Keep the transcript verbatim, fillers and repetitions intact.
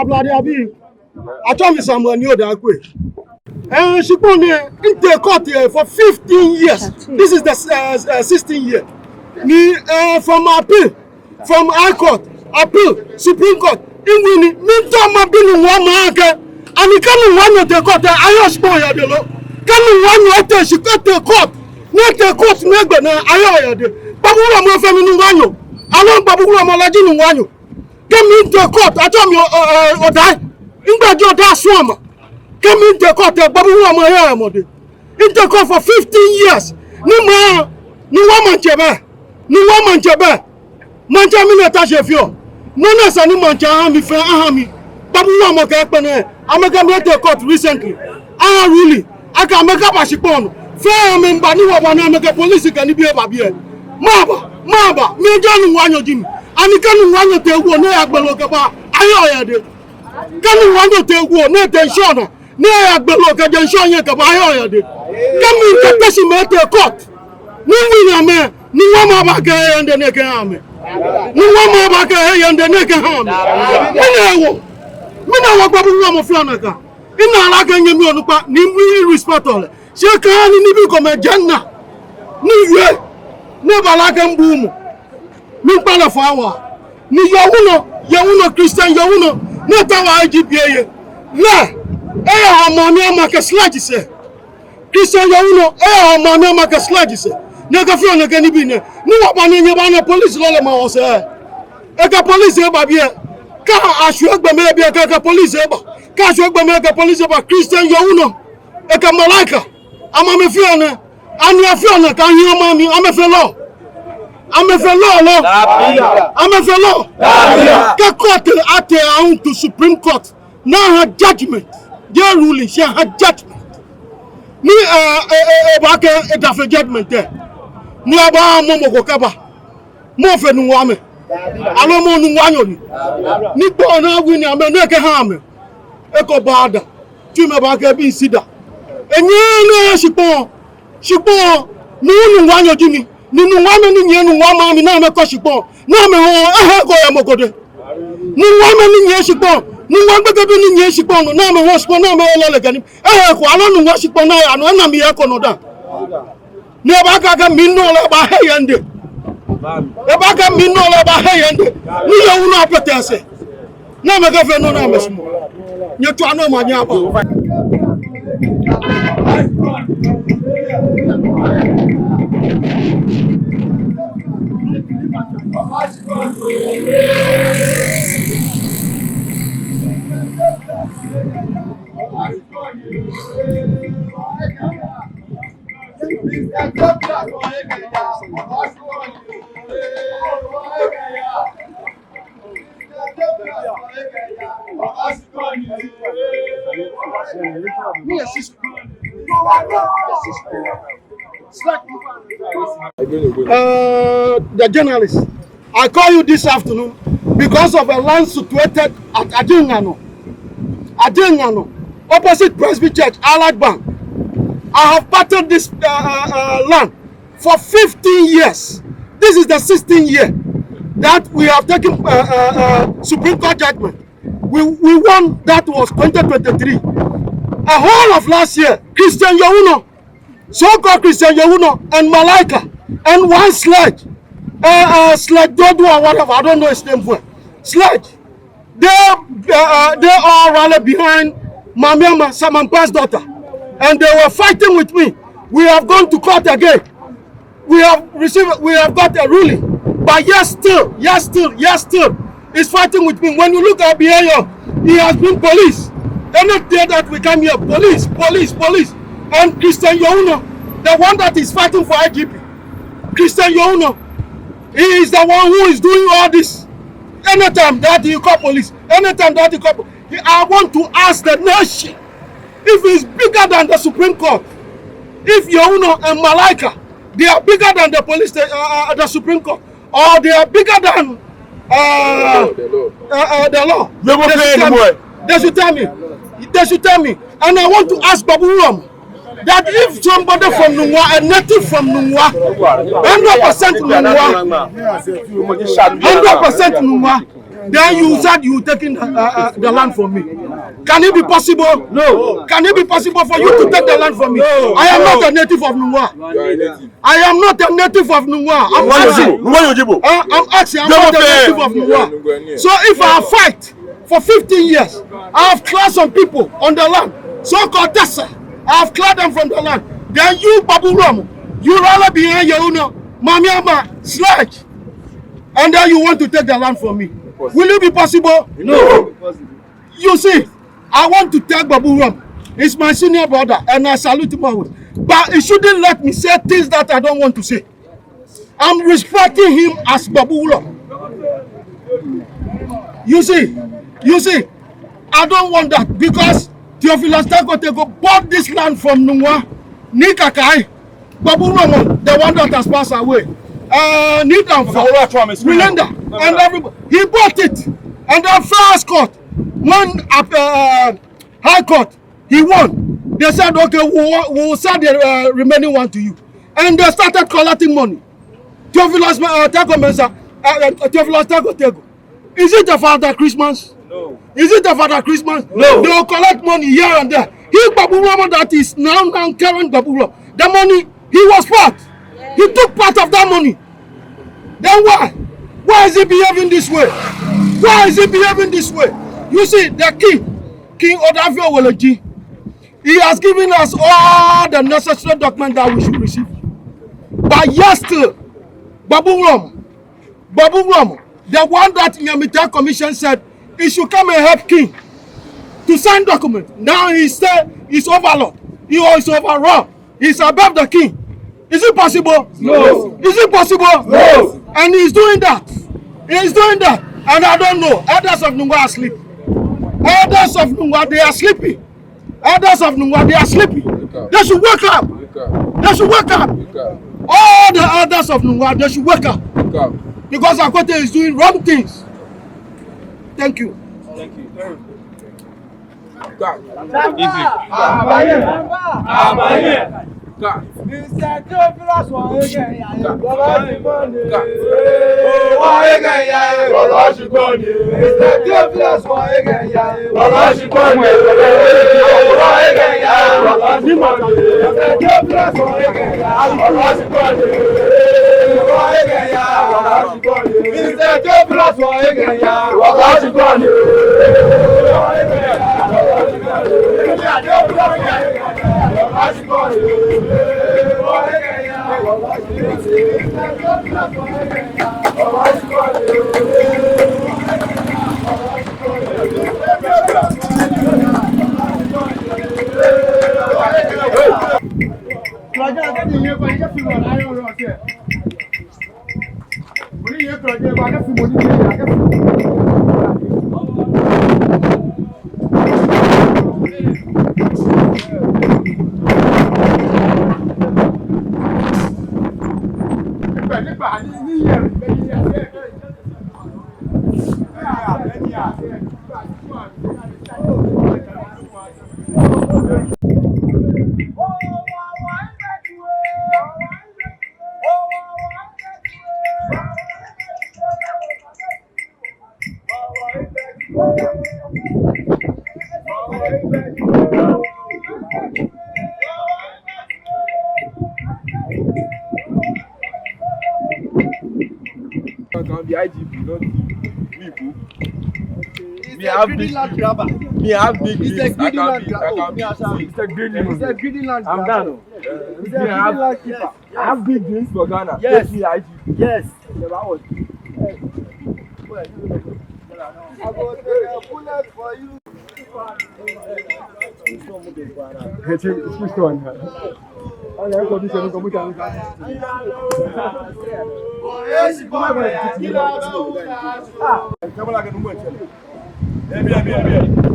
Ablade abii, atsɛɔ mi Samuel Nii Odai Quaye. Eh, shikpɔŋ nɛɛ, mitee court here for fifteen years. This is the, uh, uh, sixteen year. Ni, uh, from appeal, from High Court, appeal, Supreme Court, miwin ni, miitao mabi Nuŋua maŋ akɛ, ani kɛ Nuŋua nyo tee court, ayɔɔ shikpɔŋ yɛ dɛŋ lo? Kɛ Nuŋua nyo etee shikpɔŋ, etee court, ni etee court ni egbe naa, ayɔɔ yɛ dɛŋ? Gbabu wulɔmɔ fɛɛ mi Nuŋua nyo. Aloo Gbabu wulɔmɔ lɛ ji Nuŋua nyo. Kɛ mitee court, atsɛɔ mi, uh, uh, Odai. Migbɛi ji Odai Asuama. Kɛ mitee court, Gbabu wulɔmɔ yɛ mɔ dɛŋ. Mitee court for fifteen years. Ni maŋ, Nuŋua maŋtsɛ bɛ. Nuŋua maŋtsɛ bɛ. Maŋtsɛ, mɛni ota shi efeɔ? Nɔ ni esa ni maŋtsɛ aha mi fɛɛ, aha mi. Gbabu wulɔmɔ kɛɛ kpɛnɛ, amɛkɛ mi etee court recently. Aha ruling akɛ amɛkaba shikpɔŋ nɔ. Fɛɛ amɛmiiba ni wɔba ni amɛkɛ police kɛ nibii eba biɛ. Maba, maba, mi jeee Nuŋua nyo ji mi. Ani kɛ Nuŋua nyo tee wuɔ ni eyagbe loo kɛba, ayɔɔ yɛ dɛŋ? Kɛ Nuŋua nyo tee wuɔ ni etee ŋshɔnaa, ni eyagbe loo kɛjɛ ŋshɔnaa kɛba, ayɔɔ yɛ dɛŋ? Kɛ mi kɛ Teshie mɛi etee court ni miwin amɛ, Nuŋua maŋ aba kɛ yɛ ndɛ ni ekɛha amɛ. Nuŋua maŋ aba kɛ yɛ ndɛ ni ekɛha amɛ. Mɛni hewɔ? Mɛni hewɔ Gbabu wulɔmɔ fee nakai? Mina lɛ akɛ nyɛmi onukpa ni mi-respect lɛ. Shi ekaha ni nibii komɛi jɛ minaa. Ni yue. Ni eba lɛ akɛ mibuuu mɔ. Miikpa lɛ fai waa. Ni yɔɔ wu nɔ, yɔɔ wu nɔ, Christian yɔɔ wu nɔ. Ni eta wa I G P eye. Lɛ, eyaha maŋ ni ama kɛ sledge sɛɛ. Christian yɔɔ wu nɔ, eyaha maŋ ni ama kɛ sledge sɛɛ. Ni ekɛfeɔ nɛkɛ nibii nɛɛ. Ni wɔba ni nyɛba ni police lɛ lɛ ma wɔ sɛɛ. Ekɛ police eba biɛ. Kɛ ashwie gbɔmɛi biɛ, ekɛ, ekɛ police eba. Kɛ ashwie gbɔmɛi, ekɛ police eba. Christian yɔɔ wu nɔ. Ekɛ malaika. Amɛ amɛfeɔ nɛɛ. Ani afeɔ nɛɛ kɛha maŋ mli? Amɛfee law? Amɛfee law lo? Amɛfee law? Kɛ court atee ahun to Supreme Court ni aha judgment, jeee ruling, shi aha judgment. Ni, eh, eh, eh, eba kɛ eda fe judgment lɛ, ni aba mɔ mɔ ko kɛba. Mɔ fɛɛ Nuŋua mɛi. Aloo mɔ Nuŋua nyo ni. Ni kpɔ ni awin amɛ ni ekɛha amɛ. Eko ba da. Tsu mɛi ba kɛ bi si da. Enyɛ ni shikpɔŋ. Shikpɔŋ. Ni Nuŋua nyo ji mi. Ni Nuŋua mɛi ni nyiɛ Nuŋua maŋ mli ni amɛkɔ shikpɔŋ. Ni amɛhɔɔ, ehe eko yɛ mɔ ko dɛŋ. Nuŋua mɛi ni nyiɛ shikpɔŋ. Nuŋua gbekɛbii ni nyiɛ shikpɔŋ nɔ. Ni amɛhɔɔ shikpɔŋ, ni amɛhɔɔ lɛ lɛ kɛ ni. Ehe eko, aloo Nuŋua shikpɔŋ ni aya nɔ, ena mi yɛ eko nɔ da. Ni eba kɛɛ akɛ mi nɔ lɛ eba he yɛ ndɛ. Eba kɛɛ mi nɔ lɛ eba he yɛ ndɛ. Ni yɔɔ wu nɔ apɛtɛ sɛɛ. Ni amɛkɛfee nɔ ni amɛsumɔɔ. Nyɛtswa nɔ ma nyɛba. Uh, the journalist, I call you this afternoon because of a land situated at Adinga nɔ. Adeŋa nɔ, opposite Presby Church, Allied Bank. I have battled this, uh, uh, uh, land for fifteen years. This is the sixteenth year that we have taken, uh, uh, uh, Supreme Court judgment. We, we won, that was twenty twenty-three. A whole of last year, Christian Yowuno, so-called Christian Yowuno, and Malaika, and one Sledge, uh, uh, Sledge Dodo or whatever, I don't know his name well. Sledge, they, uh, uh, they all rally behind Mamiama, Samanpa's daughter, and they were fighting with me. We have gone to court again. We have received, we have got a ruling, but yet still, yet still, yet still, he's fighting with me. When you look at behavior, he has been police. Any day that we come here, police, police, police. And Christian Yowuno, the one that is fighting for I G P, Christian Yowuno, he is the one who is doing all this. Anytime that he call police, anytime that he call po-, he, I want to ask the nation if he's bigger than the Supreme Court. If Yowuno and Malaika, they are bigger than the police, uh, uh, the Supreme Court, or they are bigger than, uh, uh, uh, the law. They should tell me. They should tell me. And I want to ask Babu Wulɔmɔ that if somebody from Nungua, a native from Nungua, hundred percent Nungua, hundred percent Nungua, then you said you taking the, uh, uh, the land from me. Can it be possible? No. Can it be possible for you to take the land from me? No. I am not a native of Nungua. I am not a native of Nungua. I'm asking. Uh, I'm asking. I'm not a native of Nungua. So if I fight for fifteen years, I have cleared some people on the land. So-called Tesa, I have cleared them from the land. Then you, Babu Wulɔmɔ, you rally behind Yowuno, Mamiama, Sledge, and then you want to take the land from me. Will it be possible? No. You see, I want to tell Babu Wulɔmɔ, he's my senior brother, and I salute him always. But he shouldn't let me say things that I don't want to say. I'm respecting him as Babu Wulɔmɔ. You see, you see, I don't want that because Theophilus Teiko Teiko bought this land from Nungua, Nii Kakai, Babu Wulɔmɔ, the one that has passed away, uh, Nii Danfa, Melinda, and everybody. He bought it, and then first court, when, uh, High Court, he won. They said, "Okay, we will, we will sell the, uh, remaining one to you." And they started collecting money. Theophilus, uh, Teiko Mensah, uh, uh, Theophilus Teiko Teiko. Is it a Father Christmas? No. Is it a Father Christmas? No. They will collect money here and there. He, Babu Wulɔmɔ, that is now, now current Babu Wulɔmɔ, the money, he was part. He took part of that money. Then why? Why is he behaving this way? Why is he behaving this way? You see, the king, King Odafe Owolaji, he has given us all the necessary documents that we should receive. But yet still, Babu Wulɔmɔ, Babu Wulɔmɔ, the one that Nyamita Commission said he should come and help king to sign document. Now he say he's overlord. He is overall. He's above the king. Is it possible? No. Is it possible? No. And he's doing that. He's doing that. And I don't know. Elders of Nungua are asleep. Elders of Nungua, they are sleeping. Elders of Nungua, they are sleeping. Wake up. They should wake up. Wake up. They should wake up. Wake up. All the elders of Nungua, they should wake up. Wake up. Because Akote is doing wrong things. Thank you. Thank you. Easy. Abaye. Abaye. Mister Theophilus Wayegaya. Wayegaya. Mister Theophilus Wayegaya. Wayegaya. Mister Theophilus Wayegaya. Mister Theophilus Wayegaya. I can be I G P, not me, bro. Me, I have big dreams. Me, I have big dreams. I can be, I can be. It's a greedy man. It's a greedy land grabber. I'm done. It's a greedy land keeper. I have big dreams for Ghana. Yes. Make me I G P. Yes. Never was. I go take a bullet for you. Hey, chief, chief, one. Ala ko bi se ko mutan. Ah, kama la ke numu chele. Ebi, ebi, ebi.